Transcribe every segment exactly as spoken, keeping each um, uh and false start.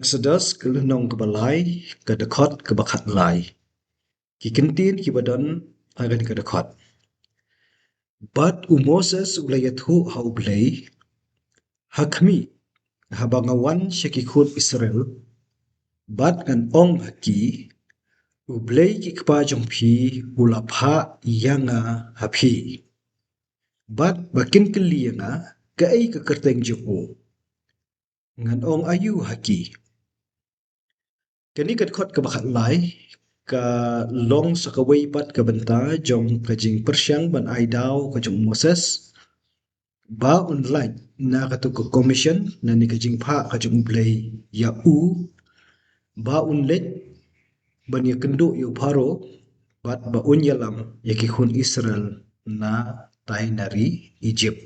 Exodus ka lynnong kaba lai, ka dkhot kaba khatlai. Ki kyntien kiba don ha kane ka dkhot. Bad u Moses u la ïathuh ha U Blei, ha khmih, haba nga wan sha ki khun Israel, bad ngan ong ha ki, U Blei ki kpa jong phi u la phah ïa nga ha phi. Bad ba kin kylli ïa nga, kaei ka kyrteng jong u? Ngan ong aïu ha ki? Kane ka dkhot kaba khatlai ka long sa kawei pat ka bynta jong ka jingpyrshang ban ai daw ka jong u Moses ba un lait na katu ka commission, na ne ka jingphah ka jong U Blei ïa u, ba un leit ban ïakynduh ïa u Pharaoh, bad ba un ïalam ïa ki khun Israel na tai na ri Egypt.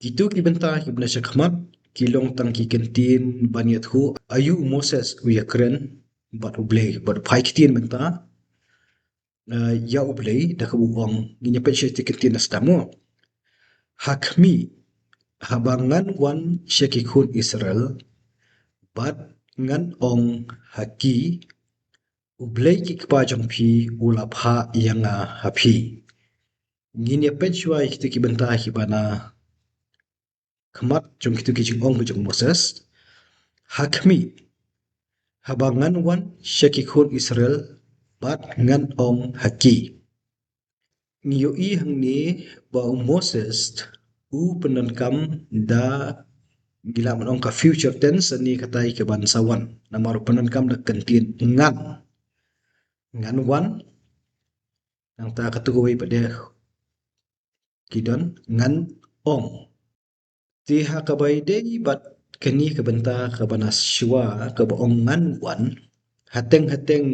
Kitu ki bynta kiba na shakhmat ki long tang ki kyntien ban ïathuh aïu u Moses u ïakren bad U Blei, bad u phai ktien bynta, eh, ïa U Blei da kaba u ong. Ngin ïa peit sha ki kyntien na sdang mo. Ha khmih, haba ngan wan sha ki khun Israel, bad ngan ong ha ki, U Blei ki kpa jong phi u la phah ïa nga ha phi. Ngin ïa peit shuwa ïa kitu ki bynta kiba na khmat jong kitu ki jingong ka jong u Moses. Ha khmih, haba ngan wan sha ki khun Israel, bad ngan ong ha ki. Ngi ïohi hangne ba u Moses u pyndonkam da, ngi lah ban ong, ka future tense, ne katai kaban sa wan. Namar u pyndonkam da ka kyntien ngan. Ngan wan, nangta katu kawei pat de ki don, ngan ong. Te ha kaba ïadei bad kane ka bynta kaba na shuwa kaba ong ngan wan, hateng hateng,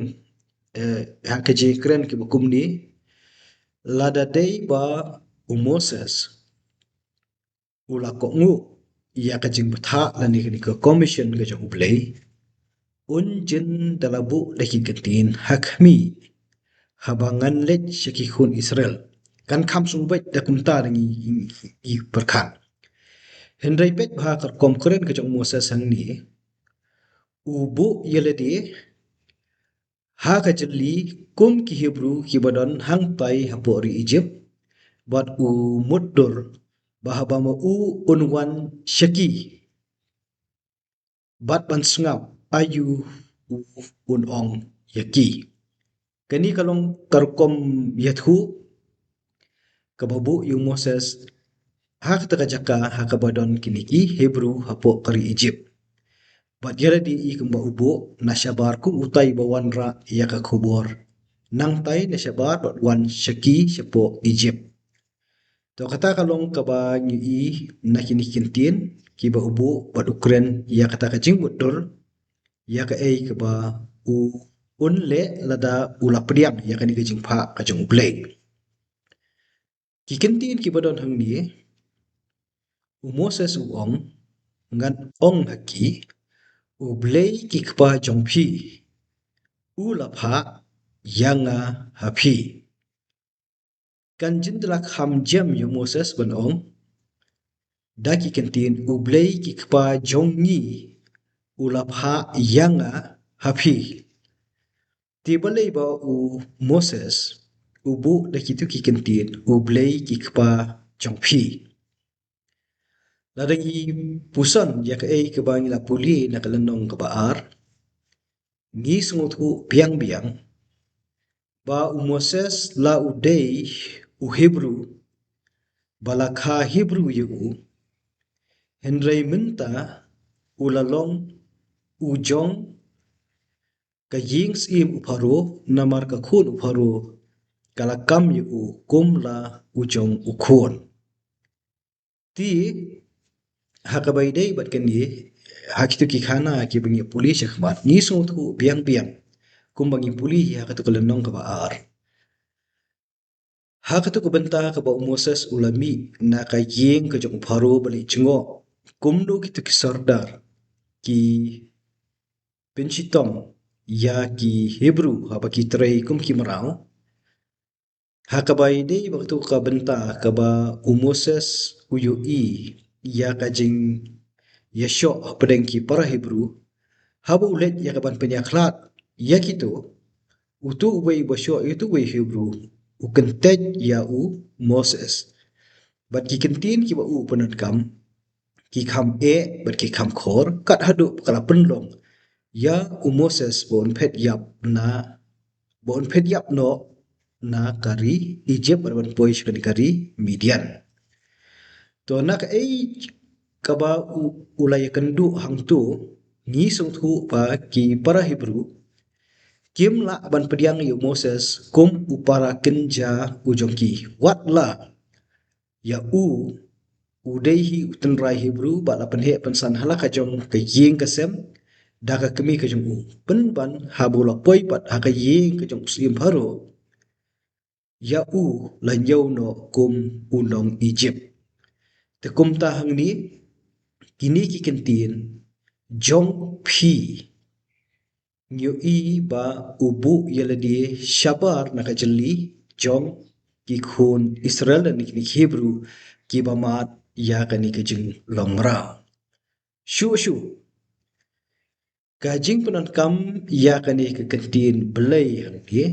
eh, ha ka jingkren kiba kumne, lada dei ba u Moses u la kohnguh ïa ka jingbthah lane kane ka commission ka jong U Blei, un jin da la buh da ki kyntien ha khmih, haba ngan leit sha ki khun Israel. Kan kham sngewbha da kumta da ngi, ngi, ngi pyrkhat. Hynrei peit bha ka rukom kren ka jong u Moses hangne. U buh ïa lade ha ka jylli kum ki Hebru kiba don hangtai hapoh ri Egypt, bad u mutdur ba haba ma u un wan sha ki, bad ban sngap aïu u un ong ïa ki. Kane ka long ka rukom ïathuh kaba buh ïa u Moses ha kata ka jaka ha kaba don kine ki Hebru hapoh ka ri Egypt. Bad ïa lade i kumba u buh na shabar kum utai ba wanrah ïa ka khubor nangtai na shabar bad wan sha ki shapoh Egypt. To kata ka long kaba ngi i na kine ki kyntien kiba u buh bad u kren ïa kata ka jingmutdur ïa kaei kaba u un leh lada u la pdiang ïa kane ka jingphah ka jong U Blei. Ki kyntien kiba don hangne, u Moses u ong, ngan ong ha ki, U Blei ki kpa jong phi u la phah ïa nga ha phi. Kan jin da la kham jem ïa u Moses ban ong da ki kyntien, U Blei ki kpa jong ngi u la phah ïa nga ha phi. Te balei ba u Moses u buh da kitu ki kyntien, U Blei ki kpa jong phi? Lada ngi puson ïa kaei kaba ngi la pule na ka lynnong kaba ar, ngi sngewthuh biang biang ba u Moses la u dei u Hebru ba la kha Hebru ïa u, hynrei mynta u la long u jong ka ïing syiem u Pharaoh, namar ka khun u Pharaoh ka la kam ïa u kum la u jong u khun. Te ha kaba ïadei bad kane, ha kitu ki khana kiba ngi pule shakhmat, ngi sngewthuh biang biang kumba ngi pule ha katu ka lynnong kaba ar. Ha katu ka bynta kaba u Moses u la mih na ka ïing ka jong u Pharaoh ba leit jngoh, kumno kitu ki sordar ki pynshitom ïa ki Hebru haba ki trei kum ki mraw. Ha kaba ïadei bad katu ka bynta kaba u Moses u ïohi ïa ka jing ïashoh hapdeng ki para Hebru, haba u leit ïa ka ban pynïakhlad ïa kito, uto uwei uba shoh ïa uto uwei u Hebru u kyntait ïa u Moses. Bad ki kyntien kiba u pyndonkam ki kham eh bad ki kham khor, kat haduh ba ka la pynlong ïa u Moses ba un phet ïap na, ba un phet ïap noh na ka ri Egypt bad ban poi sha kane ka ri Midian. To na kaei kaba u, u la ïakynduh hangto, ngi sngewthuh ba ki para Hebru kim lah ban pdiang ïa u Moses kum u para kynja u jong ki. Wat la ïa u u dei hi u tynrai Hebru ba la pynheh pynsan ha la ka jong ka ïing ka sem da ka kmie ka jong u. Pynban haba u la poi pat ha ka ïing ka jong u syiem Pharaoh, ïa u la ñiew noh kum u nong Egypt. Te kumta hangne, kine ki kyntien jong phi, ngi ïohi ba u buh ïa lade shabar na ka jylli jong ki khun Israel lane kine ki Hebru kiba mad ïa kane ka jinglong mraw. Shuh shuh, ka jingpyndonkam ïa kane ka kyntien Blei hangne,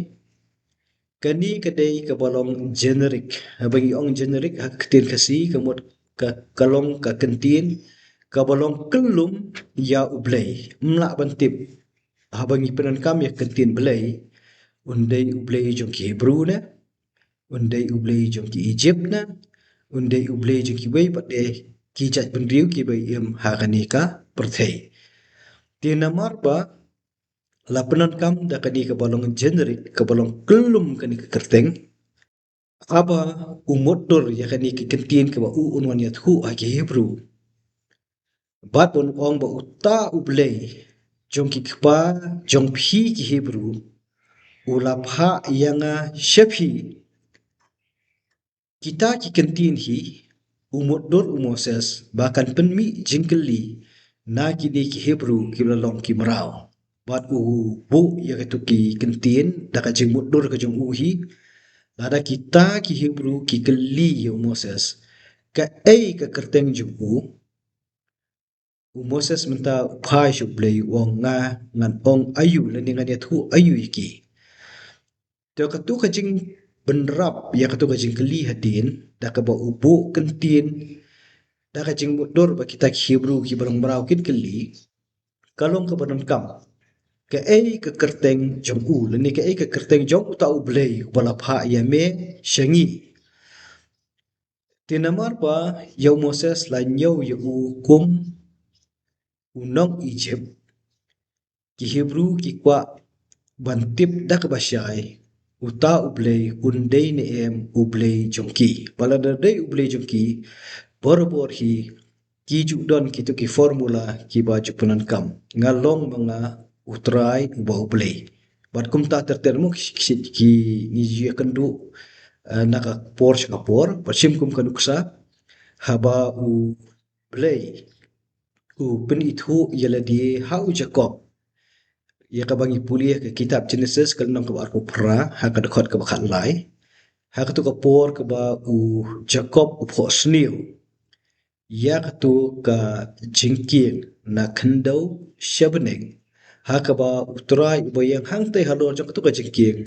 kane ka dei kaba long generic. Haba ngi ong generic ha ka ktien Khasi, ka mut ka, ka long ka kyntien kaba long kyllum ïa U Blei. Ym lah ban tip haba ngi pyndonkam ïa ka kyntien Blei, un dei U Blei jong ki Hebru ne, un dei U Blei jong ki Egypt ne, un dei U Blei jong kiwei pat de ki jait bynriew kiba im ha kane ka pyrthei. Te namar ba la pyndonkam da kane kaba long generic, kaba long kyllum kane ka kyrteng, haba u mutdur ïa kane ka kyntien kaba u un wan ïathuh ha ki Hebru, bad un ong ba uta U Blei jong ki kpa jong phi ki Hebru u la phah ïa nga sha phi. Kita ki kyntien hi u mutdur u Moses ba kan pynmih jingkylli na kine ki Hebru kiba la long ki mraw. Bad u buh ïa kito ki kyntien da ka jingmutdur ka jong u hi. Lada kita ki Hebru ki kylli ïa u Moses, kaei ka kyrteng jong u, u Moses mynta u phai sha U Blei, u ong, nga ngan ong aïu lane ngan ïathuh aïu ïa ki. Te kato ka jingbynrap ïa kato ka jingkylli hadien, da kaba u buh kyntien da ka jingmutdur ba kita ki Hebru kiba long mraw kin kylli, ka long kaba donkam. Kaei ka kyrteng jong u, lane kaei ka kyrteng jong uta U Blei uba la phah ïa me sha ngi? Te namar ba ïa u Moses la ñiew ïa u kum u nong Egypt, ki Hebru ki kwah ban tip da kaba shai, uta U Blei un dei ne em U Blei jong ki. Ba lada dei U Blei jong ki, barabor hi ki ju don kito ki formula kiba ju pyndonkam. Nga long ma nga U Trai uba U Blei. Bad kumta ter ter mo ki, ki, ki ngi ju ïakynduh, eh, na ka por sha ka por, bad shim kum ka nuksa, haba U Blei u pynithuh ïa lade ha u Jakob. Ïa kaba ngi pule ha ka kitab Genesis ka lynnong kaba arphew phra, ha ka dkhot kaba khatlai. Ha kato ka por kaba u Jakob u phohsniew ïa kato ka jingkieng na khyndew sha bneng, ha kaba U Trai uba ïeng hangtei halor jong kato ka jingkieng,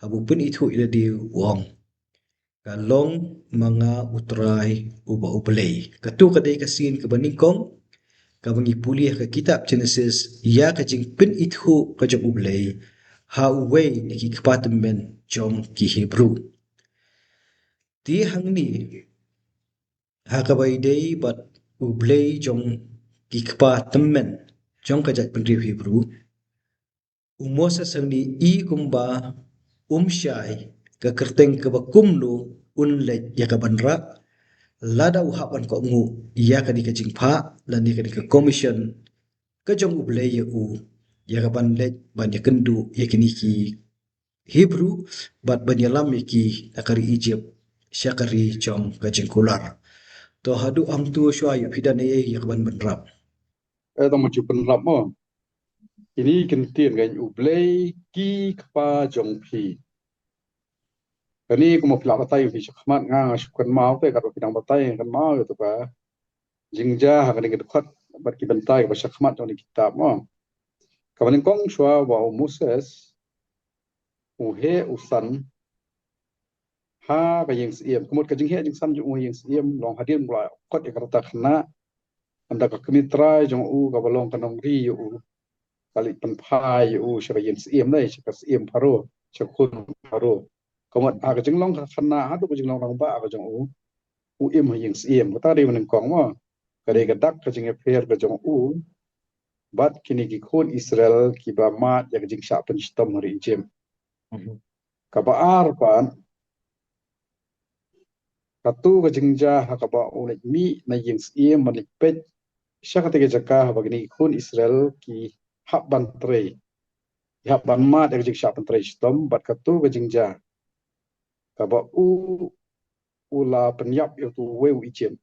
haba u pynithuh ïa lade u ong, nga long ma nga U Trai uba U Blei. Kato ka dei ka sien kaba nyngkong kaba ngi pule ha ka kitab Genesis ïa ka jingpynithuh ka jong U Blei ha uwei na ki kpa tymmen jong ki Hebru. Te hangne, ha kaba ïadei bad U Blei jong ki kpa tymmen jong ka jaitbynriew Hebru, u Moses hangne i kumba um shai ka kyrteng kaba kumno un leit ïa ka ban rah, lada u hap ban kohnguh ïa kane ka jingphah lane kane ka commission ka jong U Blei ïa u, ïa ka ban leit ban ïakynduh ïa kine ki Hebru bad ban ïalam ïa ki na ka ri Egypt sha ka ri jong ka jingkular. To haduh hangto shuwa ïa phi don ei ei ïa ka ban bynrap? Eh, tang ma ju pynrap mo. Kine ki kyntien kan, U Blei ki kpa jong phi. Kane kumba phi la batai phi shakhmat, nga nga shu kynmaw te katba phi dang batai, kynmaw ïa to ka jingjia ha kane ka dkhot bad ki bynta kiba shakhmat jong kane ka kitab mo. Kaba nyngkong shuwa ba u Moses u heh u san ha ka ïing syiem. Ka mut ka jingheh jingsan jong u ha ïing syiem long hadien ba u la kot ïa ka rta khynnah. Ynda ka kmie trai jong u kaba long ka nongri ïa u ka leit pynphai ïa u sha ka ïing syiem, ne sha ka syiem Pharaoh, sha ka khun Pharaoh. Ka mut ha ka jinglong ka khynnah haduh ka jinglong rangbah ka jong u, u im ha ïing syiem. Kata ka dei ba nyngkong mo. Ka dei ka dak ka jingïapher ka jong u bad kine ki khun Israel kiba mad ïa ka jingshah pynshitom ha ri Ijipt. Mhm. Kaba ar pat, kato ka jingjia ha kaba u leit mih na ïing syiem ban leit peit sha kata ka jaka haba kine ki khun Israel ki hap ban trei, ki hap ban mad ïa ka jingshah pyntrei shitom, bad kato ka jingjia kaba u, u la pynïap ïa uwei u Ijipt.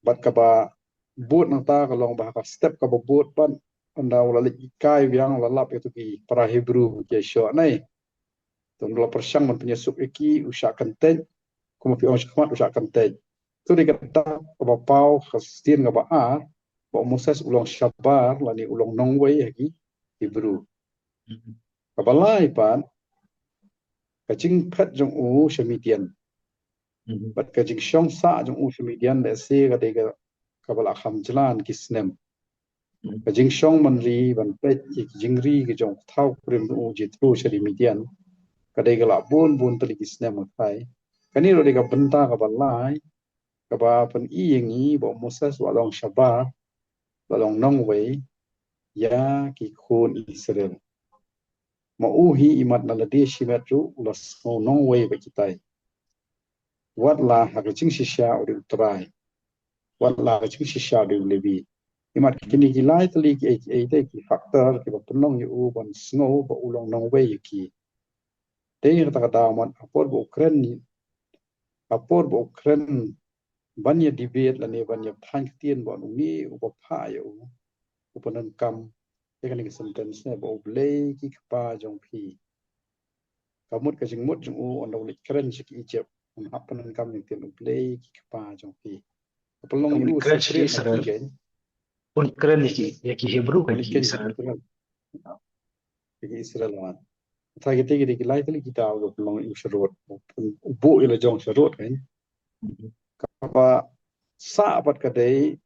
Bad kaba bud nangta ka long ba ha ka step kaba bud pat, ynda u la leit kai biang, u la lap ïa kito ki para Hebru ki ïashoh, ne. Te u la pyrshang ban pynïasuk ïa ki, u shah kyntait, kumba phi ong shakhmat, u shah kyntait. To dei ka dak kaba paw ha ka sien kaba ar ba u Moses u long shabar lane u long nongwei ha ki Hebru. Mhm. Kaba lai pat, ka jingphet jong u sha Midian. Mhm. Bad ka jingshong sah jong u sha Midian, lehse ka dei ka, kaba la kham jlan ki snem. Mhm. Ka jingshong ban ri, ban peit ïa ki jingri ki jong u thaw kurim u Jethro sha ri Midian, ka dei ka la bun bun tylli ki snem, nga tharai. Kane ruh dei ka bynta kaba lai kaba pyni ïa ngi ba u Moses u la long shabar, u la long nongwei ïa ki khun Israel. Ma u hi imat na lade shimet ruh u la sngew nongwei bad kitai. Wat la ha ka jingshisha u dei u trai, wat la ha ka jingshisha u dei u Levi. Imat kine ki lai tylli kiei kiei te ki factor kiba pynlong ïa u ban sngew ba u long nongwei ïa ki. Te ha kata ka daw mat, ha por ba u kren, ha por ba u kren ban ïa debate lane ban ïa thaiñ ktien bad une uba phah ïa u, u pyndonkam ïa kane ka sentence ne ba U Blei ki kpa jong phi. Ka mut ka jingmut jong u ynda u leit kren sha ki Ijipt, un hap pyndonkam ïa ka ktien U Blei ki kpa jong phi. Ka pynlong ïa u separate na ki jaiñ. Un kren ïa ki, ïa ki Hebru, ïa ki Israel. Ïa ki Israel wan. Te kita ki dei ki lai tylli ki daw ba pynlong ïa u sharud, u buh ïa la jong sharud kan. Kaba sah pat ka dei,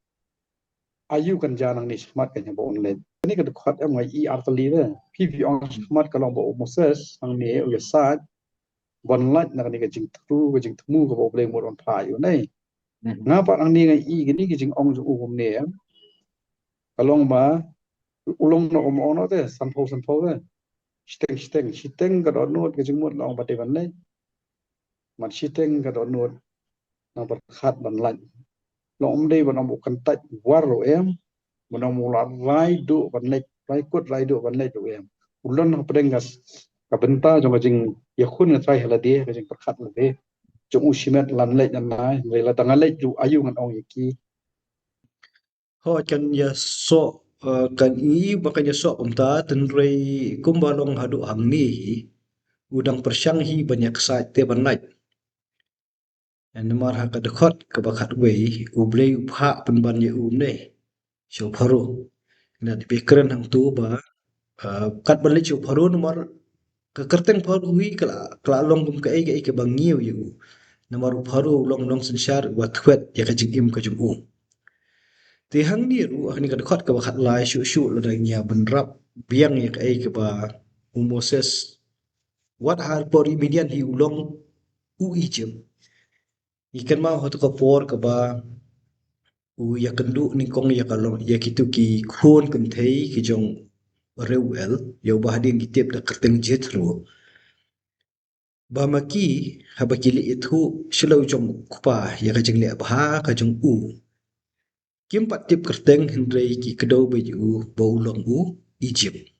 aïu kan jia nangne shakhmat kan, haba un leit. Kane ka dkhot em ngi ïohi ar tylli te. Phi phi ong shakhmat ka long ba u Moses hangne u ïasaid ban lait na kane ka jingthmu, ka jingthmu kaba U Blei u mut ban phah ïa u, ne. Nga pat hangne nga ïohi kane ka jingong jong u kumne, em. Ka long ba u long noh, um ong noh te sanphew sanphew te. Shiteng shiteng, shiteng ka dohnud ka jingmut long ba dei ban leit. Mat shiteng ka dohnud nang pyrkhat ban lait. Long um dei ban ong u kyntait war ruh em, ban ong u la rai duh ban leit, rai kut rai duh ban leit ruh em. U don hapdeng ka, ka bynta jong ka jingïakhun nga trai ha lade, ka jingpyrkhat lade jong u shimet lan leit, lan lai, hynrei lada nga leit ruh aïu ngan ong ïa ki. Hooid kan ïasoh, eh, kan i ba kan ïasoh kumta, hynrei kumba long haduh hangne hi, u dang pyrshang hi ban ïaksaid te ban lait. Namar ha ka dkhot kaba khatwei, U Blei u phah pynban ïa u ne sha u Pharaoh. Ngi la dep kren hangto ba, eh, kat ban leit sha u Pharaoh namar ka kyrteng Pharaoh hi ka la, ka la long kum kaei kaei kaba ngiew ïa u. Namar u Pharaoh u long nongsynshar uba thwet ïa ka jingim ka jong u. Te hangne ruh, hangne ka dkhot kaba khatlai, shuh shuh lada ngi ïa bynrap biang ïa kaei kaba u Moses, wat ha por ri Midian hi u long u Ijipt. Ngi kynmaw ha kato ka por kaba u ïakynduh nyngkong ïa ka long, ïa kito ki khun kynthei ki jong Reuel, ïa uba hadien ki tip da kyrteng Jethro. Ba ma ki, haba ki leit ïathuh sha la u jong u kpa ïa ka jingleh bha ka jong u, kim pat tip kyrteng, hynrei ki kdew beit ïa u ba u long u Ijipt.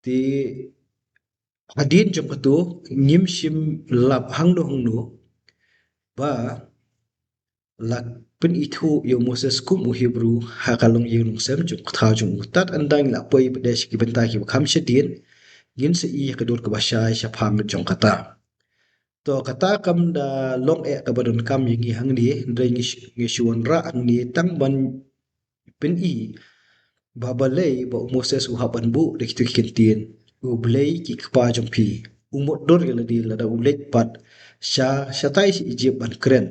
Te hadien jong kato, ngim shym lap hangno hangno ba la pynithuh ïa u Moses kum u Hebru ha ka longïing longsem jong ka kthaw jong u. Tad ynda ngi la poi pat sha ki bynta kiba kham shadien, ngin sa ïohi ïa ka dur kaba shai shaphang jong kata. To, kata kam da long eh kaba donkam ïa ngi hangne, hynrei ngi sh-, ngi shu wanrah hangne tang ban Pyn-i ba balei ba u Moses u hap ban buh da kito ki kyntien: U Blei ki kpa jong phi u mutdur ïa lade lada u leit pat sha shatai sha Egypt ban kren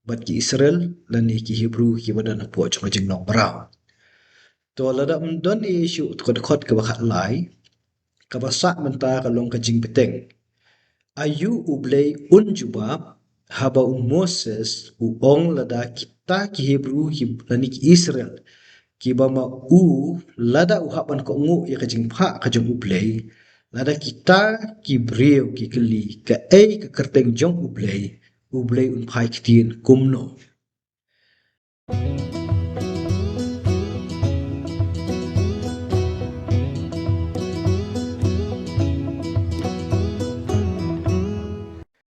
bad ki Israel lane ki Hebru kiba don hapoh jong ka jinglong mraw. To lada ym don ei shuh, to ka dkhot kaba khatlai kaba sah mynta ka long ka jingbteng. Aïu U Blei un jubab haba u Moses u ong lada kita ki Hebru ki lane ki Israel kiba ma u, lada u hap ban kohnguh ïa ka jingphah ka jong U Blei, lada kita ki briew ki kylli kaei ka kyrteng jong U Blei, U Blei un phai ktien kumno?